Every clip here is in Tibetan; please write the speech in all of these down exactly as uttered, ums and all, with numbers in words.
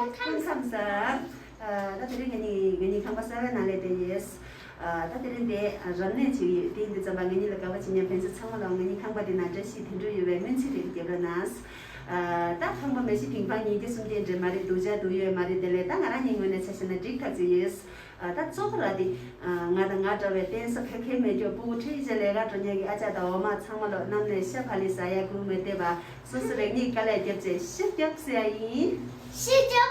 སྐུ་ཁམས་བཟང་། ཨ། ད་དེ་རིང་ངེད་གཉིས་ངེད་གཉིས་ཁང་པ་གསར་པའི་ནང་སླེབས་བསྡད་ཡོད། ཨ། ད་དེ་རིང་འདི་རབ་གནས་བྱེད་ཀྱི་ཡོད། དེ་ཡིན་དུས་ཙམ་པ་ངེད་གཉིས་ལ་དགའ་པོ་བྱེད་མཁན་ཕན་ཚུན་ཚང་མ་ལ་ངེད་གཉིས་ཁང་པ་འདི་ནང་བཀྲ་ཤིས་དོན་གྲུབ་ཡོད་པའི་སྨོན་ཚིག་རེ་རྒྱབ་རོགས་གནང་། ཨ། ད་ཁང་པ་མ་གཞི་ཕིང་ཕང་ཉིས་བརྒྱ་སུམ་བརྒྱ་འདྲ་མ་རེད། སྡུག་ཅག་སྡུག་ཡོད་མ་རེད། དེ་ལས་ད་ང་རང་གཉིས་ངོས་ནས་ཆ་བཞག་ན་འགྲིག་ཐག་ཆོད་ཡོད། ཨ། ད་གཙོ་བོ་ར་དེ། ཨ། ང་དང་ང་འདྲ་བའི་རྟེན་ས་ཁེ་ཁེ་མེད་ཀྱོག་སྤུ་གུ་ཁྲིད་བྱས་ལས་ཀ་འགྲོ་མཁན་གྱི་ཨ་ཅག་དང་འོ་མ་ཚང་མ་ལོ་གནམ་ནས་ཤ་ཕ་ལི་ཟ་ཡ་སྒུག་མི་བསྡད་པ། སོ་སོ་རང་ཉིད་དཀའ་ལས་བརྒྱབ་བྱས་ཤི་རྒྱག་ཟེར་ཡ་ཡིན། ཤི་རྒྱག་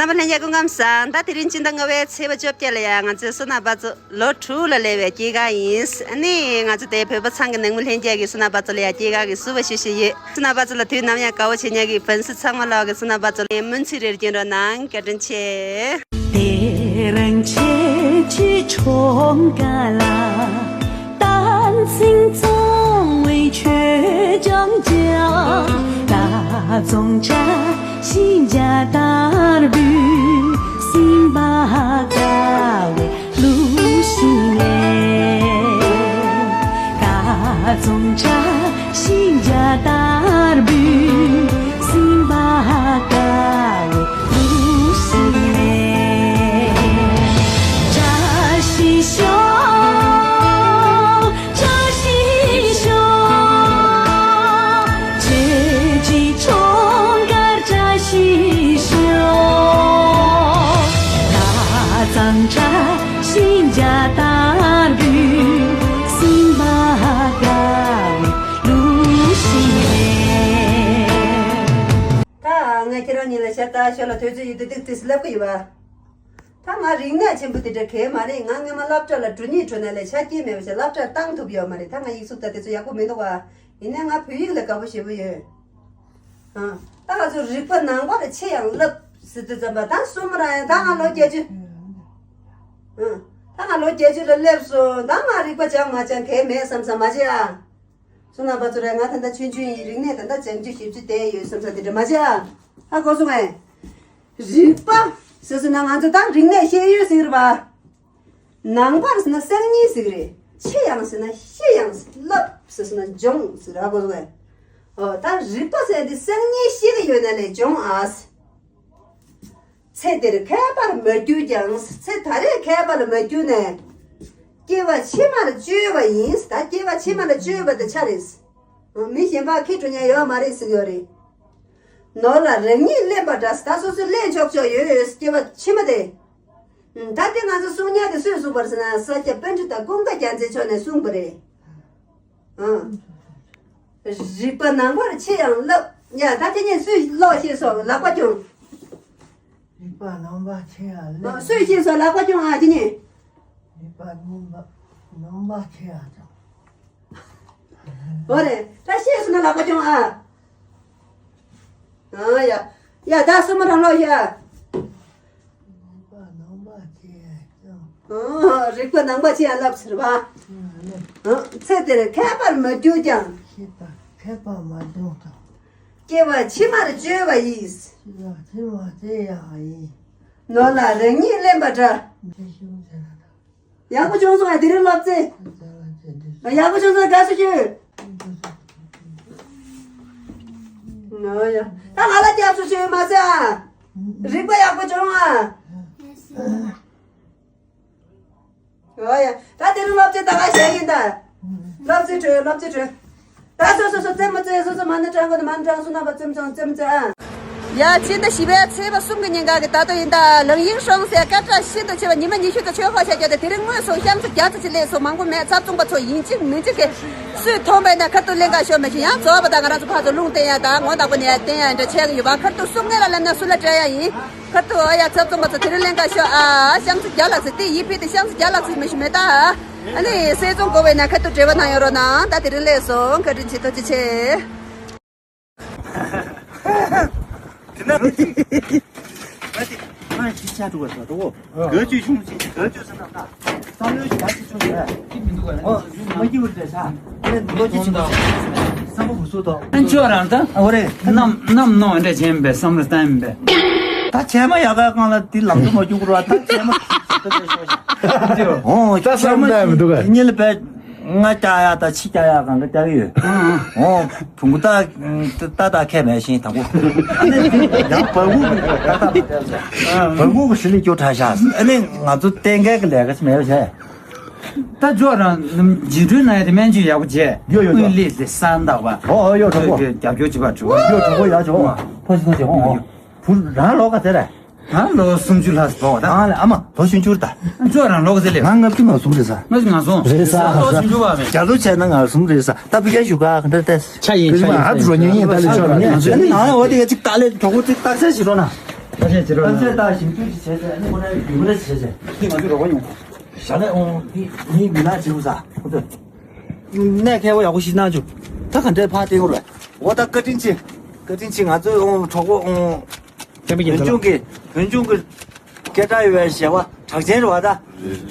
རྣམ་པ་ལྷན་རྒྱས་སྐུ་ཁམས་བཟང་། ད་དེ་རིང་སྤྱི་ཟླ་ལྔ་པའི་ཚེས་པ་བཅོ་བརྒྱད་ལ་ཡང་ང་ཚོའི་བསོད་ནམས་པ་ཚོ་ལོ་དྲུག་ལ་སླེབས་པའི་སྐྱེས་སྐར་ཡིན། ཨ་ནི་ང་ཚོ་དེ་བོད་པ་ཚང་གི་ནང་མི་ལྷན་རྒྱས་ཀྱི་བསོད་ནམས་པ་ཚོ་ལ་ཡང་སྐྱེས་སྐར་གྱི་བསུ་བ་ཞུ་བཞིན་ཡོད། བསོད་ནམས་པ་ཚོ་ལ་དུས་ནམ་ཡང་དགའ་བོ་བྱེད་མཁན་གྱི་ཕན་ཚུན་ཚང་མ་ལོག་གི་བསོད་ནམས་པ་ཚོ་ལ་སྨོན་ཚིག་རེ་སྐྱོན་རོགས་གནང་། བཀའ་དྲིན་ཆེ། དེ་རིང་ཁྱེད་ཀྱི་ཁྱོ་ག་ལ། བསྟན་འཛིན་གཙང་བའི་ཆོས་ཀྱང་བརྒྱབ། ཀ་རྫོང་བཀྲ་ཤིས་རྒྱལ་དར་འབུལ། སེམས་པ་དགའ་བའི་གླུ་ཞིག་ལེན། ཀ་རྫོང་བཀྲ་ཤིས་རྒྱལ་དར་འབུལ། སེམས་པ་དགའ་བའི་གླུ་ཞིག་ལེན། བཀྲ་ཤིས་ཤོག་བཀྲ་ཤིས་ཤོག་ཁྱེད་ཀྱི་ཁྱོ་གར་བཀྲ་ཤིས་ཤོག་ཀ་རྫོང་བཀྲ་ཤིས་རྒྱལ་དར་འབུལ། སེམས་པ་དགའ་བའི་གླུ་ཞིག་ལེན། ད་ངས་ཁྱེད་རང་གཉིས་ལ་ཤ་སྟག་ཤོད་ལ་དུས་ཚོད་ཡོད་དུས་ཏིག་ཏིག་ལབ་གི་ཡོད་པ། ད་ང་རིག་གནས་ཆེན་པོ་དེ་འདྲ་གལ་མ་རེད། ང་སྔོན་མ་སློབ་གྲྭ་ལ་འགྲོ་སྙིང་བྲོ་ན་ལས་ཆ་རྐྱེན་མེད་པ་བྱས་སློབ་གྲྭར་བཏང་ཐུབ་ཡོད་མ་རེད། ད་ང་ཡིག་གཟུགས་ད་དེ་ཚོ་ཡག་པོ་མི་འདུག་བ། ཡིན་ནའི་ང་བོད་ཡིག་ལ་དགའ་པོ་ཞེ་པོ་ཡོད། ཨ། ད་ང་ཚོ་རིག་པ་ནང་པར་ཆེ་ཡང་བསླབ་ཟེར་དུས་ཙམ་པ་ད་གསུམ་ར་ཡང་ད་ང་ལོ་བརྒྱད་ཅུ། ཨ། ད་ང་ལོ་བརྒྱད་ཅུ་ལ་སླེབས་སོང་། ད་ང་རིག་པ་སྦྱང་མ་སྦྱང་གལ་མེད་བསམ་བསམ་མ་བྱེད་ཨ། སོ་ན་པ་ཚོ་རེད། ང་ད་ལྟ་ཆུང་ཆུང་ཡིན། རིག་གནས་ད་ལྟ་སྦྱང་རྒྱུ་ཞིབ་རྒྱུ་བསྡད་ཡོད་བསམ་ས་དེ་འདྲ་མ་བྱེད་ཨ། ཧ་གོ་སོང་ངས། རིག་པ་ཟེར་སོང་ན་ང་ཚོ་ད་རིག་གནས་ཤེས་ཡོན་ཟེར་བ། ནང་པར་ཟེར་ན་གསར་རྙིང་ཟེར་གི་རེད། ཆེ་ཡང་ཟེར་ན་ཤེས་ཡང་ཟེར། བསླབ་ཟེར་སོང་ན་སྦྱོང་ཟེར། ཧ་གོ་སོང་ངས། ཨོ་ད་རིག་པ་ཟེར་དེ་གསར་རྙིང་ཤེས་ཀྱི་ཡོད་ན་ལས་སྦྱོང་ཨ། ཚེ་འདིར་མཁས་པར་མ་གྱུར་ཀྱང་། ཚེ་ད་རེས་མཁས་པ་ལ་མ་གྱུར་ནས། སྐྱེ་བ་ཕྱི་མར་བཅོས་པ་ཡིན། ད་སྐྱེ་བ་ཕྱི་མ་ལ་བཅོས་པ་དེ་ཆ་རེད། མི་གཞན་པ་ཁྱེར་འགྲོ་མཁན་ཡོད་མ་རེད་ཟེར་གྱི་ཡོད་རེད། ནོར་ལ་རང་ཉིད་ལེན་པ་འདྲ། ད་སོ་སོས་ལེན་ཆོག་ཆོག་ཡོད་ཡོད། སྐྱེ་བ་ཕྱི་མ་དེ། ད་དེ་ང་ཚོ་གསུང་ཉན་དེ་སུས་གསུངས་པ་རེད་ཟེར་ན་ས་སྐྱ་པཎྜི་ཏ་ཀུན་དགའ་རྒྱལ་མཚན་མཆོག་ནས་གསུངས་པ་རེད། ཨང་། རིག་པ་ནང་པར་ཆེ་ཡང་བསླབ། ཡ་ད་དེ་ཉིན་སུས་ཀློག་ཤེས་སོང་ལག་པ་ཀྱང་། རིག་པ་ནང་པར་ཆེ་ཡང་བསླབ། སུས་ཤེས་སོང་ལག་པ་ཀྱང་ཨ་དེ་ཉིན། རིག་པ་ནང་པ་ནང་པར་ཆེ་ཡང་བསླབ། འོ་རེད། ད་ཤེས་སོང་ན་ལག་པ་ཀྱང་ཨ། ཨ་ཡ། ཡ་ད་སུ་མ་རང་ལོག་ཤེས་ཨ། རིག་པ་ནང་པ་ཆེ་ཡང་བསླབ། ཨོ། རིག་པ་ནང་པ་ཆེ་ཡང་བསླབ་ཟེར་བ། ཨ་ལེ། ཨ། ཚེ་འདིར་མཁས་པར་མ་གྱུར་ཀྱང་། ཤེས་པ་མཁས་པར་མ་གྱུར་ཀྱང་། སྐྱེ་བ་ཕྱི་མར་བཅོས་པ་ཡིས། སྐྱེ་བ་ཕྱི་མར་བཅོས་ཡང་ཡིན། ནོར་ལ་རང་ཉིད་ལེན་པ་འདྲ། འདི་ཤུགས་ཆེ་ན་ད། ཡག་པོ་བྱུང་སོང་ཨ། དེ་རིང་སློབ་ཚན། ཡག་པོ་བྱུང་སོང་། དགའ་བསུ་ཞུ། ཨོ་ཡ། ད་ང་ལ་སྐྱབས་སུ་མཆི་མ་ཟེར་ཨ། རིག་པ་ཡག་པོ་བྱུང་ཨ། ཨོ་ཡ། ད་དེ་རིང་སློབ་ཚན་ད་ག་བྱས་ཡིན་ད། སློབ་ཚན་གྲོལ། སློབ་ཚན་གྲོལ། ད་སོ་སོ་སོ་རྩེད་མོ་རྩེ། སོ་སོ་མ་ཎི་བགྲང་དགོས་ན་མ་ཎི་བགྲང་སོང་ན་པ་རྩེད་མོ་རྩེ་རྩེད་མོ་རྩེ་ཨ། ཡ། སྤྱི་ཟླ་བཞི་པའི་ཚེས་པ་གསུམ་གྱི་ཉིན་ག་གི་ད་ལྟ་ཡིན་ད། ལང་ཡིང་ཧྲོང་ཟེར་སྐད་གྲགས་ཤིན་ཏུ་ཆེ་བ་ཉི་མ་ཉི་ཤུ་ཙམ་ཆོས་འཁོར་བྱས་རྒྱུ་དེ་དེ་རིང་དངོས་སུ་ཤང་ཚ་བརྒྱ་ཙམ་ཅིག་སླེབས་སོང་། མང་པོ་མེད། ཚབ་བཙོང་པ་ཚོ་ཡིན་གཅིག་མིན་གཅིག་གིས་སུས་མཐོང་པས་ན་ཁ་ཐུག་ལེན་ག་ཤོག་མི་ཤེས། ཡང་རྫོགས་པ་དང་ང་རང་ཚོ་ཕར་ཚུར་རླུང་བསྟན་ཡ་དང་ངོ་དག་པོ་ནས་བསྟན་ཡ་འདྲ་བྱས་ཀྱི་ཡོད་པ། ཁ་ཐུག་སུ་སྔས་ལ་ལབ་ན་སུ་ལ་སྤྲད་ཡ་ཡིན། ཁ་ཐུག་ཨ་ཡ། ཚབ་བཙོང་པ་ཚོ་དེ་རིང་ལེན་ག་ཤོག་ཨ། ཤང་ཚ་བརྒྱ་ལགས་ཟེར་དེ་ཡིན་ཕིད་དེ་ཤང་ཚ་བརྒྱ་ལགས་ཟེར་མི་ཤེས་མེད་ད། ཨ་ནི་སེ་ཙོང་གོ་བས་ན་ཁ་ཐུག་འབྲེལ་བ་གནང་ཡོད་རོགས་གནང་། ད་དེ་རིང་ལས་སོང་། བཀའ་དྲིན་ཆེ། ཐུགས་རྗེ་ཆེ། དེ་ན་ང་ཅིག་ང་ཅིག་ང་ཅིག་ཆ་འགྲོ་བ་ད་དོ། ག་ཅུ་ཆུང་ཅིག་ག་ཅུ་ས་ན་ན་བསམ་བློ་ཞིག་ད་ཅི་ཆུང་ཡ་ཅི་མི་འདུག་ག་ཨོ་མ་ཀྱི་བར་དེ་ས་ཨ་ནི་ལོ་ཅི་ཆུང་ད་བསམ་བློ་བུ་སུ་དོ། ཨན་ཅོ་རང་ད་ཨོ་རེ་ནམ་ནམ་ནོ་འདྲ་ཅན་པའི་བསམ་བློ་བཏང་པས། ད་བྱས་མ་ཡག་ག་གང་ལ་དེ་ལམ་དུ་མ་བཅུག་རོགས། ད་བྱས་མ་ཨོ་ད་བསམ་བློ་མི་འདུག་ག་ཉིན་ལ་བས། ང་སྐྱག་ཡག་དང་ཕྱི་སྐྱག་ཡག་གང་ག་སྐྱག་ཡོད། ཨོ། བུ་མོ་ཏ་ཏ་ཏ་ཁས་མེད་ཤིང་དང་པོ། ཨ་ནི་ཡང་བ་གུ་ཏ་ཏ་མ་བསྡད་ས། བ་གུ་གི་ཧྲི་ལི་སྐྱོ་ཁྲ་ཤག་ཨ་ནི་ང་ཚོ་གཏན་འཁེལ་གི་ལས་ཀ་ཅི་མེད་པ་བྱས། ད་ཇོ་རང་འཇིན་འགྲུལ་ན་ཡ་དེ་སྨན་བཅོས་ཡག་པོ་བྱས། ཡོད་ཡོད་ཡོད། ཀུན་ལེགས་དེ་ས་འདག་པ། ཨོ་ཨོ་ཡོད་གྲོགས་པོ། རྒྱབ་སྐྱོར་བྱེད་པ་གྲོགས་པོ། ཡོད་གྲོགས་པོ་ཡག་ཆོག་ཨོ་ཐོ་ཞིག་ཐོ་ཞིག་ཨོ་ཨོ། བུ་རང་ལོག་ག་ཚད་རེད། ང་ལོ་སུམ་ཅུ་ལྷག་ཙམ་འགྲོ་བ་དང་། ཨ་ལ་ཨ་མ་ལོ་ཆུང་ཆུང་རེད་ད། ཁྱོད་རང་ལོ་ག་ཚོད་སླེབས། ང་ལྔ་བཅུ་ང་གསུམ་རེད་ས། ལྔ་བཅུ་ང་གསུམ་རེད་ས། ལོ་ཆུང་ཆུང་བ་མེད། རྒྱ་ལོ་བྱས་ན་ང་གསུམ་རེད་ས། ད་ཕི་ཁའི་བཞུགས་སྒར་ག་འདྲ་ལྟས། ཆ་ཡིན་ཆ་ཡིན། ཨ་ཙི་རོ་ཉན་ཡིན་ད་ལས་ཆོག་རོ་ཉན། ཨ་ནི་ང་ལ་འོ་དེ་ག་ཅིག་ཏག་ལས་གྲོགས་པོ་ཅིག་རྟགས་གསལ་ཞིག་རོ་ན། ཨ་ཅེ་ཅེ་རོ་ན། རྟགས་གསལ་ད་ཞིབ་འཇུག་ཅིག་བྱས་ཚེ་ཨ་ནི་ཁོ་རའི་རྒྱུད་མི་ར་ཅིག་བྱས་ཚེ། ཨ་ནི་ང་ཚོ་རོགས་པ་ཡོང་། ཞག་ལས་འོང་དེ་མི་མི་ན་ཅིག་རུ་ས་ཁོ་ཚོས། གནས་མཁས་པོ་ཡག་པོ་ཞིག་གནང་བྱུང་། ད་ག་འདྲའི་ཕར་བལྟས་ཡོང་རེད། འོ་ད་བཀའ་དྲིན་ཆེ། བཀའ་དྲིན་ཆེ། ང་ཚོའི་ཨོ་གྲོགས་པོ་ཨོ། བོད་ལྗོངས་ཀྱི་བོད་ལྗོངས་ཀྱི་སྐད་གྲགས་ཡོད་པའི་གཞས་པ་གྲགས་ཅན་རེད་བ་ད།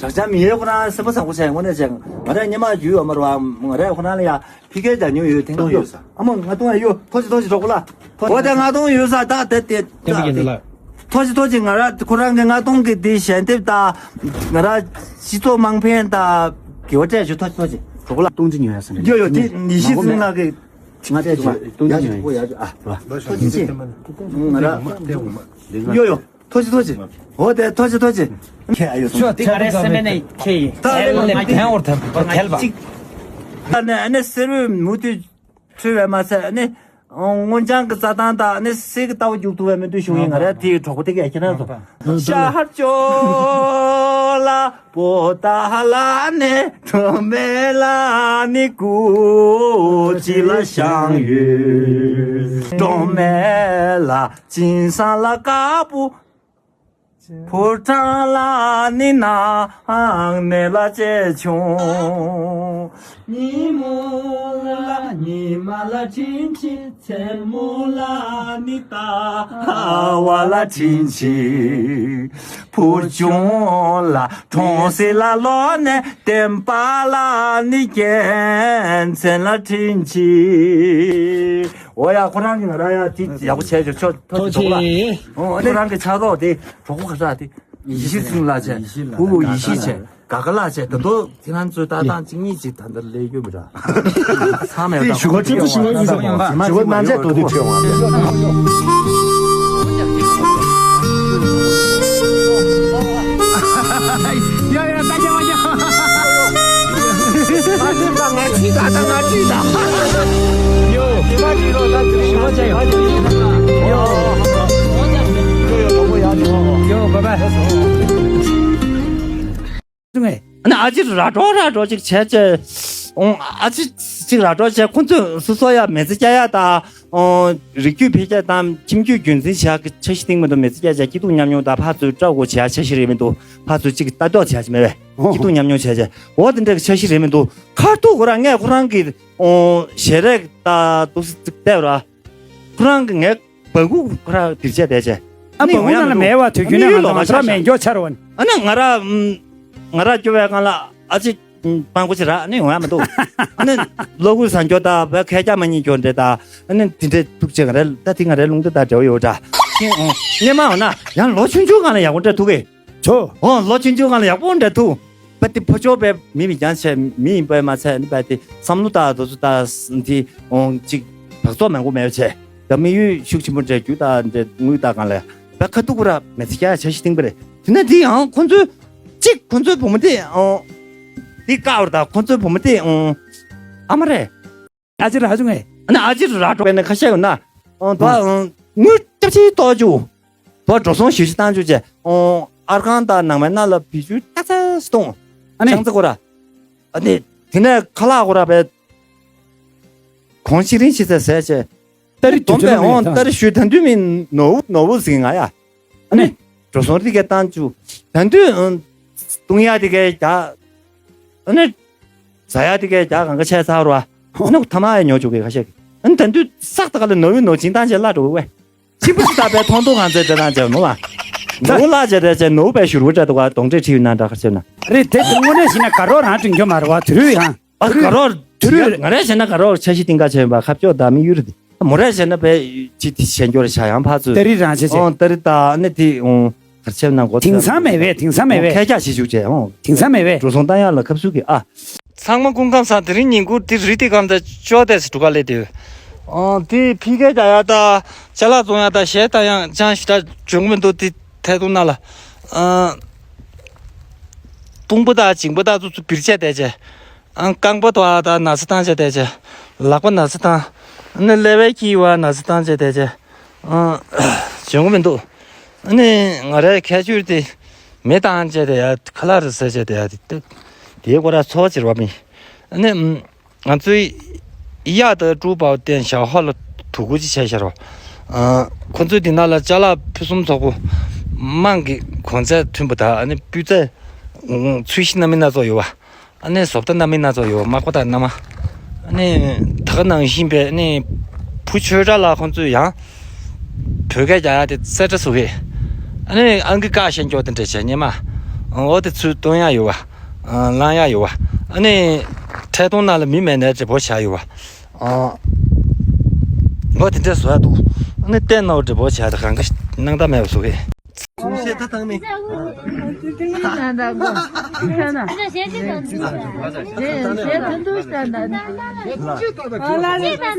གྲགས་ཅན་མི་ཡས་ཁོ་རང་སེམས་པ་བཟང་པོ་བྱས་དངོས་གནས་བྱས། ང་རས་སྙེ་མ་རྒྱུས་ཡོད་མ་རེད་བ། ང་རས་ཁོ་རང་ལ་ཡ་ཕི་ཁའི་ལྗང་ཉུང་ཡོད་ཐེངས་ཐོག་ཡོད་ས། ཨ་མ་ང་གཏོང་ཡ་ཡོད། ཐོ་ཅི་ཐོ་ཅི་གྲོགས་པོ་ལ། འོ་དེ་ང་གཏོང་ཡོད་ས་ད་དེ་དེ་ད་དེ། ཐོ་ཅི་ཐོ་ཅི་ང་ར་ཁོ་རང་གི་ང་གཏོང་གི་དེ་ཞལ་འདེབས་ད། ང་ར་སྤྱི་ཚོགས་དམངས་ཕན་ད་དགེ་བ་སྤྲད་བྱོས། ཐོ་ཅི་ཐོ་ཅི་གྲོགས་པོ་ལ། གཏོང་ཅི་ཉོ་ཡ་ས་ནས་ཡོད་ཡོད་དེ་ཉི་ཤི་ཙིང་ལགས་ཀྱི། ང་ཚོས་ཡག་ཅིག་ཡག་ཅིག་ཨ། ཐོ་ཅི་ཅི། ང་ར། ཡོ་ཡོ། ཐོ་ཅི་ཐོ་ཅི། འོ་དེ་ཐོ་ཅི་ཐོ་ཅི། ཁྱེད་ཨ་ཡོ་སོང་། ང་རེ་སེམས་ནས་ཁྱེད་ཡིན། ཨེ་ལ་ནི་ཕན་འོར་ཐབས་པར་ཐལ་བ། ཅིག་ཨ་ནི་ཨ་ནི་སེར་བས་མུ་མཐུད་འཁྲུལ་བས་མ་ཚད་ཨ་ནི། སྔོ་ལྗང་གི་རྩྭ་ཐང་དང་ཨ་ནི་གསེར་གྱི་རྟ་བ་རྒྱུག་ཐུབ་པའི་མི་འདུག་བྱུང་ཡིན། ང་རེ་དེའི་གྲོགས་པོ་དེ་གས་ཁྱེད་རང་ཚོ། ཤར་ཕྱོགས་ལ། པོ་ཏཱ་ལ་ནི་གྲོང་མེ་ལ་ནི་ཀུ་ཅི་ལ་ཤང་ཡོད། གྲོང་མེ་ལ་ཅིན་སང་ལ་ཀ་པུ། ཕོ་བྲང་ལ་ནི་ནང་ནས་ལ་ཅེ་ཆུང་། ཉིན་མོ་ལ་ཉི་མ་ལ་དྲིན་ཆེ། མཚན་མོ་ལ་ནི་ཟླ་བ་ལ་དྲིན་ཆེ། བུ་ཆུང་ལ་གྲོང་གསེབ་ལ་ལོག་ནས་བསྟན་པ་ལ་ནི་རྒྱལ་མཚན་ལ་དྲིན་ཆེ། འོ་ཡ་ཁོ་རང་གི་ང་རང་ཡ་དེ་ཡག་པོ་བྱས་ཆོག་ཆོག་ཐོག་ཆོག་ལ། འོ་ཁོ་རང་གི་ཕྱག་རོགས་དེ་གྲོགས་པོ་ག་ས་དེ་ཡེ་ཤེས་ཚུལ་ལ་བྱས། ཧུ་བུ་ཡེ་ཤེས་བྱས། ག་ག་ལ་བྱས། ད་དུང་ཁྱེད་རང་ཚོའི་ལྟ་སྟངས་གཅིག་གཉིས་ཅིག་ད་ལྟ་ལས་རྒྱུ་མི་འདྲ། ཚང་མས་ད་ཞུ་བ་ཁྲི་པོ་ཞུ་བ་ཞུ་བ་ཞུ་བ་ནང་ཆེ་ཏོ་དེ་ཁྲེལ་བ། ཡ་ཡ་ད་རྒྱ་བ་རྒྱ། ང་ཁྲིད་ད་ང་ཁྲིད་ད་ང་ཁྲིད་ད། ཡོ། ཞུ་བ་བྱས་ཡོ། ཡོ། ཡོ་ཡོ་ཡོ་ཡོ། ཨ་ནི་ཨ་ཅེ་ར་སྒྲོག་ར་སྒྲོག་ཅིག་བྱས་བྱས། ཨོང་ཨ་ཅེ་ཅིག་ར་སྒྲོག་བྱས། ཁོང་ཚོས་སོ་སོ་ཡ་མི་ཚེ་སྐྱེལ་ཡ་དང་། ཨོང་རིགས་རྒྱུད་འཕེལ་རྒྱས་དང་ཁྱིམ་རྒྱུད་རྒྱུན་འཛིན་བྱ་གི་འཆར་གཞི་སྟེང་མ་གཏོགས་མི་ཚེ་སྐྱེལ་བྱ་སྐྱིད་སྡུག་མཉམ་མྱོང་དང་ཕར་ཚུར་སྐྲག་དགོས་བྱ་འཆར་གཞི་རེད་མི་འདུག་ཕར་ཚུར་ཅིག་ལྟ་རྟོག་བྱ་གི་མེད་པས་སྐྱིད་སྡུག་མཉམ་མྱོང་བྱས་བྱས། འོ་དེ་འདྲ་གི་འཆར་གཞི་རེད་མི་འདུག་ཁ་ཐུག་ཁོ་རང་ངས་ཁོ་རང་གི་ཨོང་ཞལ་རས་དང་འདུག་སེ་བལྟས་ར། ཁོ་རང་གི་ངའི་སྦ་ཁུག་ཁོ་ར་དིར་བྱས་བསྡད་བྱས། ཨ་ནི་སྦ་ཁུག་ནང་ལ་མེད་པ་དུས་རྒྱུན་ནས་ང་ཚོ་ང་ཚོ་མེད་མགྱོགས་ཆར་བ་ནི། ཨ་ནི་ང་ར་ང་ར་སྐྱོ་བའི་སྒང་ལ་ཨ་ཅེ་སྤང་པོ་ཅིག་རག་ནི་ཡོང་ཡ་མི་འདུག་ཨ་ནི་བློ་ཁུག་ཟ་འགྱོ་ད་བས་ཁལ་རྒྱག་མ་ཉིད་འགྱོ་འདྲེ་ད། ཨ་ནི་དེ་འདྲས་ཐུག་ཅེ་ང་རའི་ད་དེ་ང་རའི་ལུང་བསྟན་དང་འབྲེལ་བ་ཡོད་འདྲ། ཁྱེད་ཨོ་སྙེ་མ་འོ་ན་ཡང་ལོ་ཆུང་ཆུང་སྒང་ལ་ཡག་པོ་འདྲ་ཐུག་གི་ཆོ། ཨོ་ལོ་ཆུང་ཆུང་སྒང་ལ་ཡག་པོ་འདྲ་ཐུག་པ་དེ་ཕོ་ཅོ་པའི་མི་མི་རྐྱང་བྱས་མི་ཡིན་པས་མ་ཚད་ནི་པ་དེ་བསམ་བློ་ད་དོ་ཚོ་ད་དེ་ཨོ་ཅིག་བག་ཚོགས་མང་པོ་མེད་པ་བྱས། ད་དམིགས་ཡུལ་ཤུགས་ཆེན་པོ་འདྲ་རྒྱུ་དང་འདྲ་དངུལ་དང་གང་ལ་བད་ཁ་ཐུག་པོ་ར་མི་ཚེ་སྐྱེལ་ཡ་འཆར་གཞི་བཏིང་པ་རེད། དེ་ན་དེ་ཡང་ཁོ་ཚོའི་གཅིག་ཁོ་ཚོའི་བུ་མོ་དེ་ཨོ་དེ་དཀར་བ་རེད། ད་ཁོ་ཚོའི་བུ་མོ་དེ་ཨོ་ཨ་མ་རེད། ཨ་ཅེ་ར་ཧ་ཅུ་ངེ། ཨ་ནི་ཨ་ཅེ་ར་འགྲོ་བས་ནི་ཁ་ཤས་ཡོད་ན། ཨོ་ད་ཨོ་དངུལ་སྐྱབས་ཆེ་ཏོ་ཅུ། ད་འགྲོ་སོང་ཞུ་ཞུ་བཏང་ཅུ་བྱས། ཨོ་ཨར་ཁང་དང་ནང་མའི་ནང་ལ་བི་ཅུ་ཏག་ཏག་སྟོང་། ཨ་ནི་ཆང་ཚ་ཁོ་ར། ཨ་ནི་དེ་ནས་ཁ་ལག་ཁོ་ར་བས། གོང་ཤི་རིང་ཤི་ཚ་ཟས་བྱས། ཏ་རི་དུ་ཅོ་ལ་མི་ཏ་རི་ཞུ་ད་དུས་མིན་ནོ་ནོ་བུ་ཟིན་ང་ཡ། ཨ་ནི་འགྲོ་སོང་རི་གས་བཏང་ཅུ། ད་དུས་ཨང་། བཏུང་ཡ་དེ་གས་རྒྱ། ཨ་ནི། ཟ་ཡ་དེ་གས་རྒྱ་གང་ག་ཆད་ཚར་བ། ཨ་ནི་ཐ་མ་ཡ་ཉོ་བཅུག་གི་ཁ་ཤས་ཀྱི། ཨ་ནི་ད་དུས་སག་ད་ག་ལ་ནོ་བི་ནོ་ཇིན་ཏང་ཅེ་ལ་འགྲོ་གི་ཝེ། ཅི་པུ་ཅི་ད་པའི་ཐོང་ཐོང་གང་ཚེ་དེ་དང་ཅེ་ནོ་བ། ནོ་ལ་ཅེ་དེ་ཅེ་ནོ་བའི་ཤུར་བུ་ཅེ་དུ་ག་གདོང་ཏྲེ་ཁྲི་ཡུ་ན་འདྲ་ཁ་ཆེ་ན། རེད་དེ་དངོས་གནས་ཤི་ན་དགའ་རོགས་རང་དྲིན་ཁྱོད་མ་རེད་བ་དུ་རུ་ཡང་། ཨ་དགའ་རོགས་དུ་རུ་ང་རེ་བྱས་ན་དགའ་རོགས་འཆར་གཞི་གཏིང་ཁ་ཆེན་པ་ཁ་ཕྱོགས་ད་མི་ཡུལ་རེད། མོ་རེ་བྱས་ན་པའི་ཅི་དེ་ཞན་སྐྱོར་བྱ་ཡང་ཕ་ཚོས། ཏ་རི་རང་བྱས་བྱས། ཨོ་ཏ་རི་ད་ཨ་ནི་དེ་ཨོ། གར་ཆེབ་ནང་གོ་དེང་སང་མེད་པས་དེང་སང་མེད་པས་ཁས་ཁྱག་བྱེད་བཅུག་བྱས་ཨོ། དེང་སང་མེད་པས་འགྲོ་སོང་བཏང་ཡག་ལ་ཁབ་སུ་གི་ཨ། ཚང་མ་སྐུ་ཁམས་བཟང་། དེ་རིང་ཉིན་གུང་འདི་རི་ཏི་སྒང་དང་ཅོག་ཏེ་སི་འགྲུ་ཁ་སླེབས་དུས། ཨོ་དེ་ཕི་ཀའི་རྒྱག་ཡག་དང་ཅ་ལག་བཙོང་ཡག་དང་གཞས་བཏང་ཡག་ཅང་ཞིག་ད་བྱུང་མི་འདུག་དེ་ཐད་གཏོང་ནང་ལ། ཨ། དཔུང་པ་དང་མཇིང་པ་དང་ཚོ་ཚོ་བིར་བྱས་བསྡད་བྱས། ཨང་རྐང་པ་དོ་ཨ་ད་ན་ཚ་བཏང་བྱས་བསྡད་བྱས། ལག་པ་ན་ཚ་བཏང་། ཨ་ནི་ཀླད་པའི་དཀྱིལ་བ་ན་ཚ་བཏང་བྱས་བསྡད་བྱས། ཨང་། བྱུང་གི་མི་འདུག་ཨ་ནི་ང་རའི་ཁྱད་ཆོས་དེ་མེ་བཏང་བྱས་བསྡད་ཡ་ཁ་ལག་རེད་ཟེར་བྱས་བསྡད་ཡ་དེ་དེའི་སྐོར་ལ་ཚོར་བ་ཅིག་རེད་བ་མིན། ཨ་ནི། ང་ཚོའི་གཡག་དང་ཀྲུའུ་པའོ་ཏན་ཞའོ་ཧོ་ལ་དུག་གུ་ཅིག་བྱས་ཤར་བ། ཁོ་ཚོས་འདི་ནང་ལ་ཅ་ལག་ཕུན་སུམ་ཚོགས་པོ་དམངས་ཀྱི་གོང་ཚད་མཐུན་པ་དང་ཨ་ནི་སྤུས་ཚད་ཚོས་གཞི་སྣ་མིན་སྣ་ཚོགས་ཡོད་པ། ཨ་ནི་བཟོ་ལྟ་སྣ་མིན་སྣ་ཚོགས་ཡོད་པ་དམར་པོ་དང་སྣ་མ། ཨ་ནི་ད་ག་ནང་བཞིན་པའི་ཨ་ནི་བུ་ཆོས་གྲགས་ལགས་ཁོང་ཚོས་ཡང་བོད་སྐད་རྒྱག་ཡག་དེ་རྩེ་གྲ་ཟུག་གི། ཨ་ནི་ཨང་ཀི་ཀ་ཤན་སྐྱོར་དེ་འདྲ་བྱས་ཉེ་མ། འོ་དེ་ཚུར་སྟོན་ཡག་ཡོད་པ། བླང་ཡག་ཡོད་པ། ཨ་ནི་འཕྲལ་གཏོང་ནང་ལ་མི་མེད་ནའི་འབྲས་བུ་བྱ་ཡོད་པ། ཨ། འོ་དེ་འདྲ་བཟོ་ཡག་འདུག་ཨ་ནི་བལྟས་ན་འབྲས་བུ་བྱ་དེ་གང་ག་སྣང་དག་མེད་པ་བཟོ་གི། གསུང་བཤད་ད་བཏང་ནི། ཨ་ནི་དེ་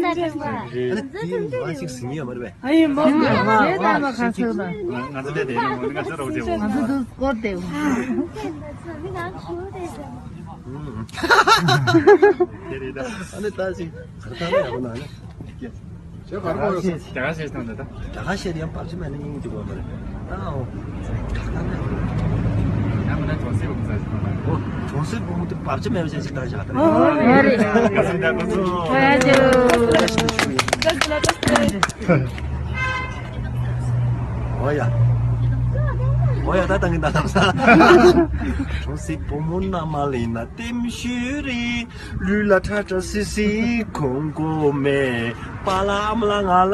མ་ཞིག་ཟིན་ཡོད་མ་རེད་པས། ཨ་ཡིན་མོ། ཞེས་དང་མ་ཁ་ཚོད་ལ། ང་ཚོ་དེ་དེ་ཡིན་མོ། ང་ཚོ་རོགས་བྱེད་འོང་། ང་ཚོ་དུ་སྐོར་ཏེ། དེ་རེད་ད། ཨ་ནི་ད་ཅིག་གར་ཐང་ཡག་པོ་ན་ནི། ཁྱེད་གར་པོ་ཡོད་སོང་། རྒྱ་གར་ཞེས་དང་འདི་ད། རྒྱ་གར་ཞེས་ཡང་པར་ཅི་མེད་ན་སྙིང་རྗེ་པོ་མ་རེད། ད་འོ། ད་ག་ནས། ཡང་མིན་ན་གྲོང་གསེབ་བུ་མོ་ཟ་ཞིག་མ་རེད། འོ། གྲོང་གསེབ་བུ་མོ་དེ་པར་ཅི་མེད་པ་ཅན་ཞིག་བཏང་བཞག་ད། ཨོ་ཡ་རེད། ཁ་སང་ད་ཁོ་ཚོ། ཨོ་ཡ་ཇོ། ཨོ་ཡ། ཨོ་ཡ་ད་ད་ངི་ད་ད་ས། གྲོང་གསེབ་བུ་མོ་མནའ་མ་ལེན་ན་ལྟེམ་ཤུ་རེད། ལུས་ལ་ཁྲ་ཁྲ་སི་སི་ཁོང་ཁོ་མེད། པཱ་ལགས་ཨ་མ་ལགས་ང་ལ་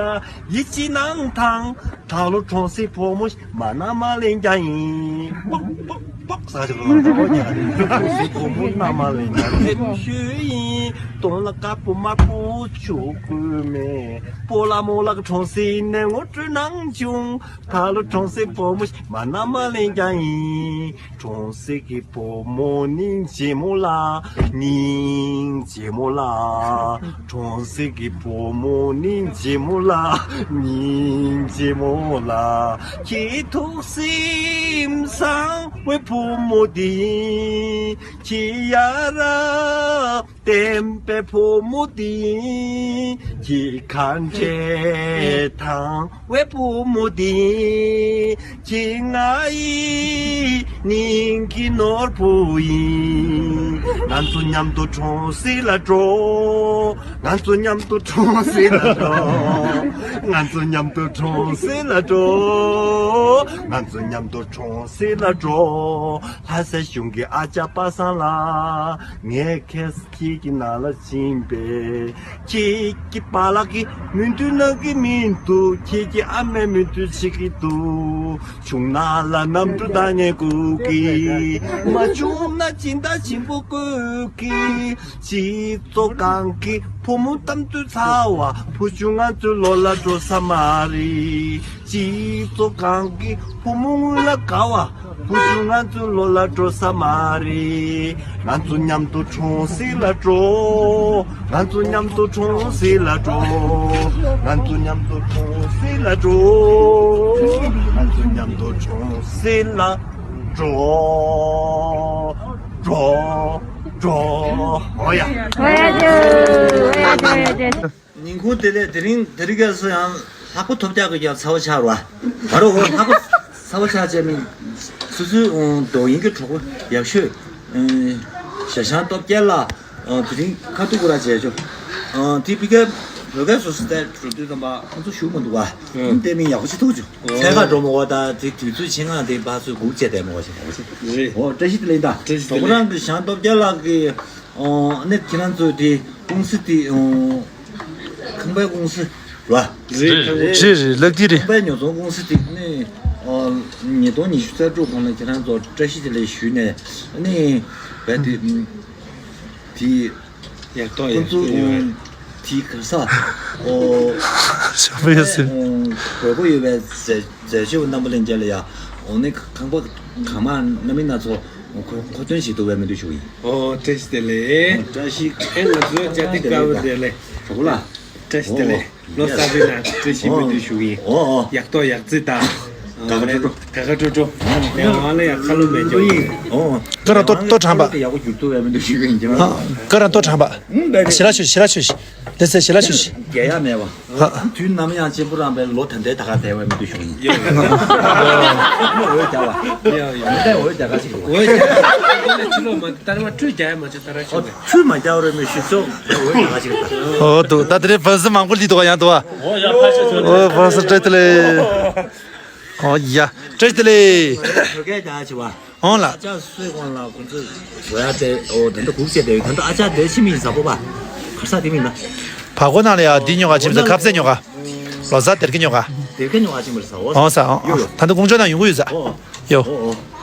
ཡིད་ཆེས་གནང་དང་། ད་ལོ་གྲོང་གསེབ་བུ་མོ་མ་མནའ་མ་ལེན་རྒྱུ་ཡིན། པོག་པོག་པོག་ཟ་ཞིག་རོ་ལ་ད་འོ་ཉ་རེད། གྲོང་གསེབ་བུ་མོ་མནའ་མ་ལེན་ན་ལྟེམ་ཤུ་ཡིན། གདོང་ལ་དཀར་པོ་དམར་པོ་ཆུ་ཁོལ་མེད། སྤོ་ལགས་རྨོ་ལགས་གྲོང་གསེབ་ནས་ངོ་སྤྲོད་གནང་བྱུང་། ད་ལོ་གྲོང་གསེབ་བུ་མོ་མ་མནའ་མ་ལེན་རྒྱུ་ཡིན། གྲོང་གསེབ་ཀྱི་བུ་མོ་སྙིང་རྗེ་མོ་ལ། སྙིང་རྗེ་མོ་ལ། གྲོང་གསེབ་ཀྱི་བུ་མོ་སྙིང་རྗེ་མོ་ལ། སྙིང་རྗེ་མོ་ལ། ཁྱེད་ཐུགས་སེམས་བཟང་བའི་བུ་མོ་དེ་ཡིན། ཁྱེད་ཡ་རབས་བརྟན་པའི་བུ་མོ་དེ་ཡིན། ཁྱེད་ཁ་འབྲལ་དང་བའི་བུ་མོ་དེ་ཡིན། ཁྱེད་ང་ཡི་སྙིང་གི་ནོར་བུ་ཡིན། ང་ཚོ་མཉམ་དུ་གྲོང་གསེབ་ལ་འགྲོ། ང་ཚོ་མཉམ་དུ་གྲོང་གསེབ་ལ་འགྲོ། ང་ཚོ་མཉམ་དུ་གྲོང་གསེབ་ལ་འགྲོ། ང་ཚོ་མཉམ་དུ་གྲོང་གསེབ་ལ་འགྲོ། ལྷ་སའི་གཞུང་གི་ཨ་ཅག་པ་སངས་ལགས། ངས་ཁྱེད་ཁྱེད་ཀྱི་ནང་ལ་ཕྱིན་པས། ཁྱེད་ཀྱི་པཱ་ལགས་ཀྱི་མི་འདུག་ནང་གི་མི་འདུག་ཁྱེད་ཀྱི་ཨ་མའི་མི་འདུག་བྱེད་ཀྱི་འདུག་བྱུང་ན་ལ་གནམ་གྲུ་བཏང་ནས་སྒུག་གི། མ་བྱུང་ན་སྦྱིན་བདག་ཆེན་པོ་བསྐོ་གི། སྤྱི་ཚོགས་སྒང་གི་བུ་མོ་གཏམ་ཚུལ་ཚ་བ། བུ་ཆུང་ང་ཚོའི་ལོ་ལ་འགྲོ་ས་མ་རེད། སྤྱི་ཚོགས་སྒང་གི་བུ་མོ་དངུལ་ལ་དགའ་བ། བུ་ཆུང་ང་ཚོའི་ལོ་ལ་འགྲོ་ས་མ་རེད། ང་ཚོ་མཉམ་དུ་གྲོང་གསེབ་ལ་འགྲོ། ང་ཚོ་མཉམ་དུ་གྲོང་གསེབ་ལ་འགྲོ། ང་ཚོ་མཉམ་དུ་གྲོང་གསེབ་ལ་འགྲོ། ང་ཚོ་མཉམ་དུ་གྲོང་གསེབ་ལ་འགྲོ། འགྲོ། འགྲོ། ཨོ་ཡ། ཨོ་ཡ་ཇོ། ཨོ་ཡ་ཇོ། ཨོ་ཡ་ཇོ། ཉིན་གུང་དེ་ལས་དེ་རིང་དེ་རིང་ག་སོ་ཡང་ལྷག་པ་ཐོབ་རྒྱག་གི་ཡང་ཚ་བ་ཆགས་ར། ད་རུང་འོ་ལྷག་པ་ཚ་བ་ཆགས་བྱས་མིན། སོ་སོའི་འོ་རྡོ་ཡིན་གྱི་གྲོགས་པོ་ཡག་ཤོས། ཨེ། ཞྭ་ཤང་སྟོབས་རྒྱལ་ལགས། ཨ། དེ་རིང་ཁ་ཐུག་གུ་ར་བྱས་ཆོག་ཨ། དེ་ཕི་ཀ་ ལོ་ཀའི་སོ་སོ་བལྟས་འགྲོ་དུས་ཙམ་པ་ཁོང་ཚོ་ཞུགས་མི་འདུག་བ། ཨང་། དེ་མིན་ཡག་པོ་ཅིག་ཐུག་བྱུང་། ཨོ། ཚད་ཁ་འགྲོ་མོ་བ་ད་དེ་དུས་ཚོད་ཆེ་ང་དེ་བ་ཚོས་སྒུག་བྱས་བསྡད་མོ་བ་ཞིག་ཡག་པོ་ཅིག་རེད། ཨོ། བཀྲ་ཤིས་བདེ་ལེགས་ད། བཀྲ་ཤིས་བདེ་ལེགས། ཁོ་རང་གི་ཞང་སྟོབས་རྒྱལ་ལགས་ཀྱི་ཨོ་ནི་ཁྱེད་རང་ཚོ་དེ་ཀུང་སི་དེ་ཨོ་ཁང་པའི་ཀུང་སི་ར། རེད། རེད་རེད། ལགས་དེ་རེད། ཁང་པའི་ཉོ་ཚོང་ཀུང་སི་དེ་ནི་ཨོ་ཉིས་སྟོང་ཉི་ཤུ་རྩ་དྲུག་གོང་ལ་ཁྱེད་རང་ཚོ་བཀྲ་ཤིས་བདེ་ལེགས་ཞུས་ནས་ནི་བས་དེ་དེ། ཡག་ཐོག་ཡག་ཁོང་ཚོ་ཚོད་ཡོད་རེད། དེའི་ག་ས་ཨོ་ཞབས་པད་ཟིན། དགོས་མཁོ་ཡོད་པའི་རྫས་རྫས་ཆོས་རྣམ་པ་ལེན་རྒྱ་ལ་ཡ་འོ་ནི་ཁང་པ་གང་མང་སྣ་མིན་སྣ་ཚོགས་མཁོ་མཁོ་འདོན་བྱེད་ཐུབ་པའི་མི་འདུག་ཞུ་ཡིན། ཨོ་བཀྲ་ཤིས་བདེ་ལེགས། བཀྲ་ཤིས། ཨེ་ང་ཚོའི་ཅ་ཏི་ཀ་བ་བདེ་ལེགས། གྲོགས་ལ། བཀྲ་ཤིས་བདེ་ལེགས། ཨོ་ལོ་གསར་པའི་ནང་བཀྲ་ཤིས་སྨོན་འདུན་ཞུ་གི་ཡིན། ཨོ་ཨོ། ཡག་ཐོག་ཡག་བརྩེགས་དང་། ག་ག་ཀྲོ་ཀྲོ། ག་ག་ཀྲོ་ཀྲོ། ལས་དབང་ལ་ཡང་ཁ་ལོ་མེད་ཀྱང་། ཨོ། ཀ་ར་ཏོ་ཏོ་དྲངས་པ། ཡག་པོ་འགྱུར་ཐུབ་པའི་མི་འདུག་ཞུ་གི་ཡིན་ཀྱང་། ཀ་ར་ཏོ་དྲངས་པ། ཞི་ལ་ཆུ་ཞི་ལ་ཆུ་ཞི། དེ་ཚེ་ཞི་ལ་ཆུ་ཞི། རྒྱལ་ཡག་མེད་པ། དུས་ནམ་ཡང་གཅིག་པུ་རང་པའི་ལོ་ད་ལྟའི་ད་ག་བསྡད་པའི་མི་འདུག་ཞུ་གི་ཡིན། ཡོད་ཡོད། འོད་རྒྱག་པ། ཡོད་ཡོད། མི་འདྲ་འོད་རྒྱག་ག་ཞིག་འོད་རྒྱག་ཕྱི་ལོགས་མ་ད་རེ་མ་ཁྲུས་རྒྱག་ཡ་མ་བྱེད་ད་ར་ཆུ་མེད། ཆུ་མ་རྒྱག་རེ་མི་ཞུ་ཚོ་འོད་རྒྱག་ག་ཞིག་ད། ཨོ་འདུག་ད་དེ་རིང་བར་སི་མང་པོ་ལི་འདུག་ཡང་འདུག་ཨ། ཨོ་ཡ་ཕ་ཤ་ཆོ། ཨོ་བར་སི་བཀྲ་ཤིས་བདེ་ལེགས། ཨོ་ཡ་བཀྲ་ཤིས་བདེ་ལེགས། བོད་སྐད་རྒྱག་ཡ་བྱེད་པ། ཨོང་ལ། ཨ་ཅག་སུའི་དབང་ལ་ཁོང་ཚོས་བཟོ་ཡ་དེ་ཨོ་ད་ལྟ་སྒུག་བྱས་བསྡད་ཡོད། ད་ལྟ་ཨ་ཅག་དེ་ཕྱི་མིག་ཟ་པོ་པ། གར་ས་དེ་མིན་ན། བར་སྐོར་ནང་ལ་ཡ་འདི་ཉོ་ག་ཕྱིན་ཟ། ཁ་ཟས་ཉོ་ག་ལོ་ཟ་དེར་གི་ཉོ་ག་དེར་གི་ཉོ་ག་ཕྱིན་པར་ཟ། ཨོ་ཟ་ཨོ། ཡོ་ཡོ། ད་ལྟ་ཀོང་ཇོ་ནང་ཡོང་གི་ཡོད་ཟ། ཨོ་ཡོ། ཨོ་ཨོ།